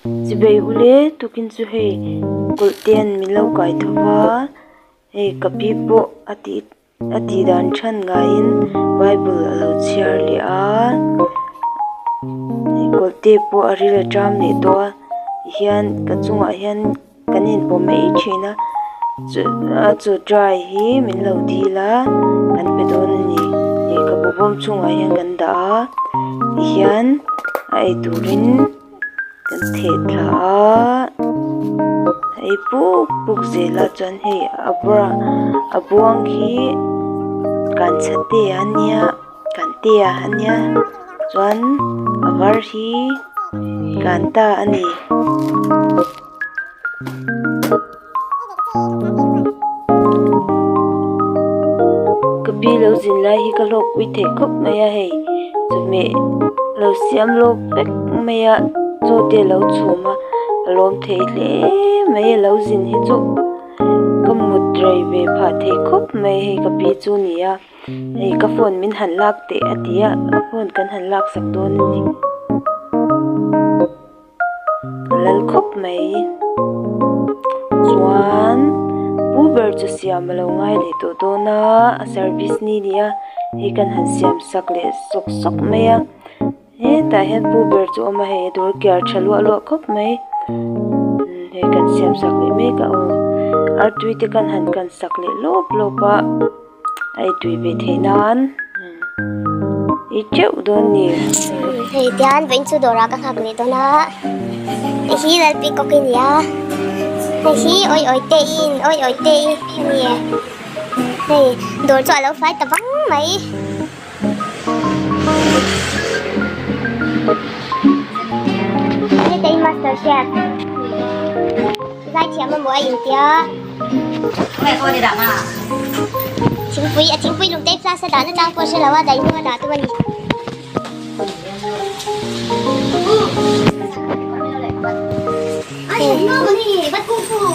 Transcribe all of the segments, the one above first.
Chibei ule tukin chu hei kawlh te an min lo kai tho va hei ka pi pawh a tih a tih dan than ngaiin bible a lo chhiar leh a hei kawlh te pawh a ril a ṭam leh tawh a tihian ka chungah hian kan inpawh mai thin a chu a chaw dry hi min lo dil a kan pe dawn a ni lehkhabu bawm chhungah hian kan dah a tihian a ei turin kan theh thla a a ei puk puk zel a chuan hei a bra a buang khi kanchhe a nia kantea a nia chuan a var hi kanta a ni. Ka pi lo zin lai hi ka hlawk pui theih khawp mai a hei chawhmeh lo siam lawk vek mai a chaw te a lo chhum a a lawm thei hle mai a lo zin hi chu ka mut rei ve phah thei khawp mai hei ka pi chu a ni a. Hei ka phone min han lak teh a ti a a phone kan han lak sak dawn a ni a lal khawp mai chuan pu ber chu siam a lo ngai leh tawh dawn a a service ni ni a hei kan han siam sak leh sawk sawk mai a hetah hian pu ber chu a awm a hei a dawr kiar tha luah luah khawp mai hei kan siam sak leh mek a aw artui te kan han kan sak leh lawp lawp a. A ei tui ve theih nan ei teuh dawn ni. Hei tian vawiin chu dawrah ka nghak leh dawn a, hei hi Lalpi kawk i nia, hei hi awi awi te in awi awi te i a ni e, hei dawr chu a lo fai ta vang mai. Hei te hi master chef zaithiam emaw a intia. Thingpui a thingpui lung te flask a dahna chang pawh a hre lo a daih hnung a dah tum a ni.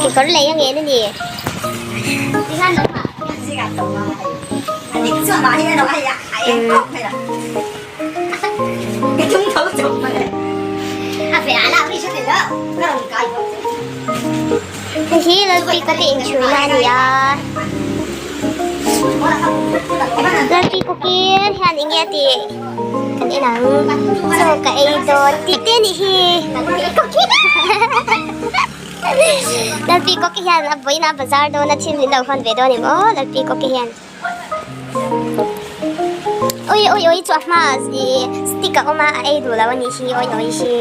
Kekawr lei a ngen a ni. Hei hi Lalpi ka te inchhuina a ni a. Lalpi cooking hian eng nge a tih kan en ang. Chaw ka ei dawn tih te a nih hi. Lalpi cooking hian a vawiin a bazar dawn a thil min lo hawn ve dawn em aw Lalpi cooking hian. Ui ui ui chu a hma ih stick a awm a a ei duh lo a nih hi ui ui hi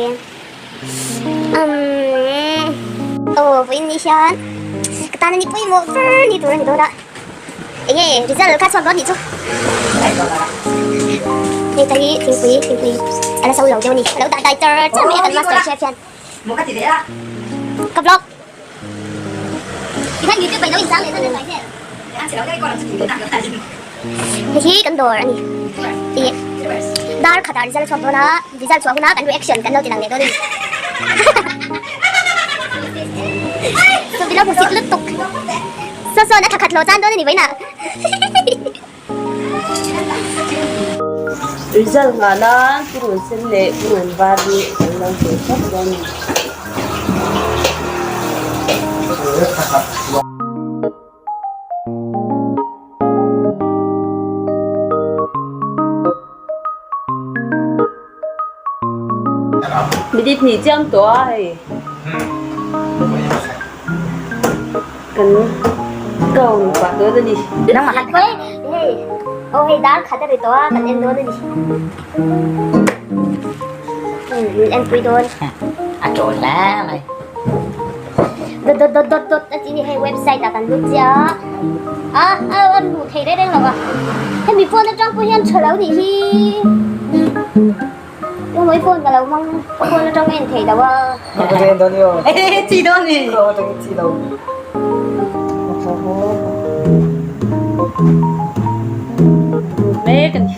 umm aw vawiin ni hian ka tan a ni pawimawh ber ni tur a ni dawn a eng nge result kha chhuak dawn tih chu hei ta hi thingpui thingpui a la so lo deuh a ni a lo dah dai char char mai a kan master chef hian ka vlog. Hei hi kan dawr a ni ih dar khatah result a chhuak dawn a result chhuah hunah kan reaction kan lo ti lang leh dawn a ni chuvilo hmusit lutuk saw sawn a thla khat hlawh chan dawn a ni vawiinah. Result nghah nan purun sen leh purun var hi kan lo hmu tlat dawn a ni. Minute hnih chiang tawh a hei. Kan gown pah dawn a ni. Hei aw hei dar khat a ri tawh a kan en dawn a ni. Min en pui dawn. A chawl hle mai. Dot dot dot dot dot a ti ni hei website ah kan lut chiah a. A a a luh thei reng reng lo a. Hemi phone atang pawh hian tha lo nih hi. Emaw phone ka lo hmang phone atang ka en thei lo a. Chi dawn ni. Mek a ni.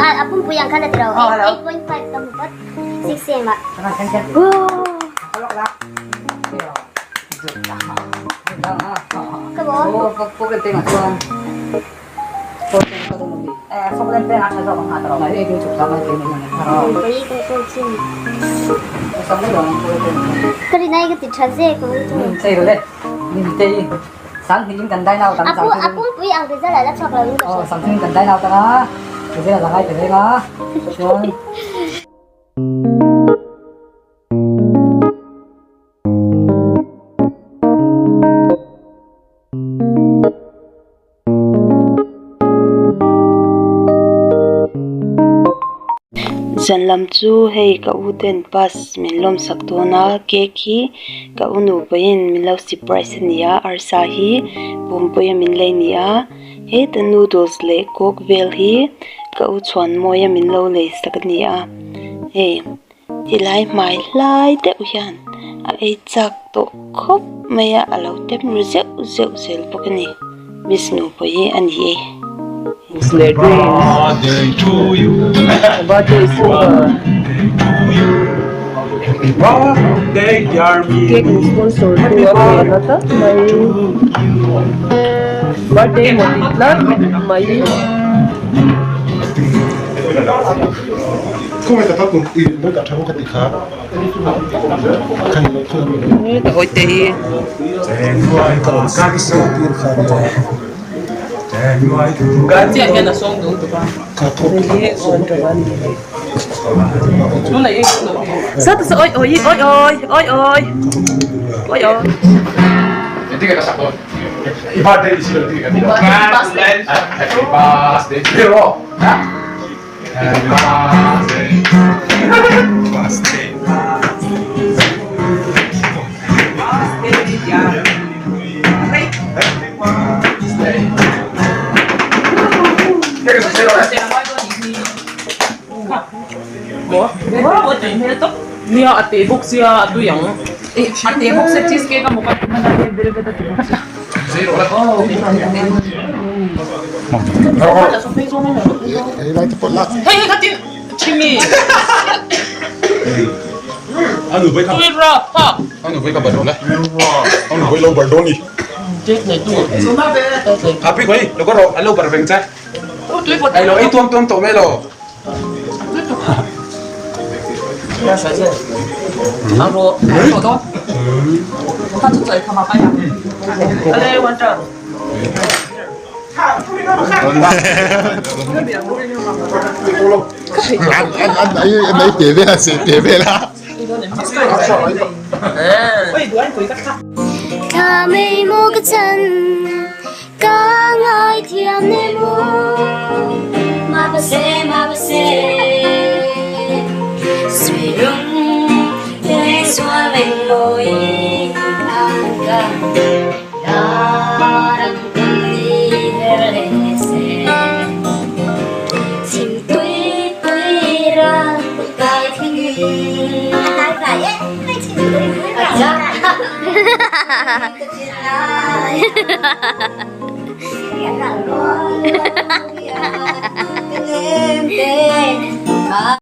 A pumpui ang khan a ti lo 8.5 ka hmu phawt 6 cm ah. Ka maw? Ka rin ai ka ti tha zek mai chu. A pumpui ang result a la chhuak lo in ka hria. Zan lam chu hei ka u ten bus min lawm sak dawn a cake hi ka u nupuiin min lo surprise a ni a arsa hi pumpuia min lei ni a heta noodles leh coke vel hi ka u chhuanmawia min lo lei sak a ni a hei. Tilai hmai hlai deuh hian a ei chak tawh khawp mai a a lo tem ru zeuh zeuh zel bawk a ni miss nupui hi a ni e. Nia a te bawk sia a tui ang a te bawk sia cheese cake a maw ka ti hman a velvet a ti bawk sia. Hei hei khatin chimi tui rap phak. Thla mei maw ka chan Ka ngaithiam ne maw Mapase mapase Suy lung te sual meng mawi ang ka Darang kan ni her le se Chim tui tui ra kai thing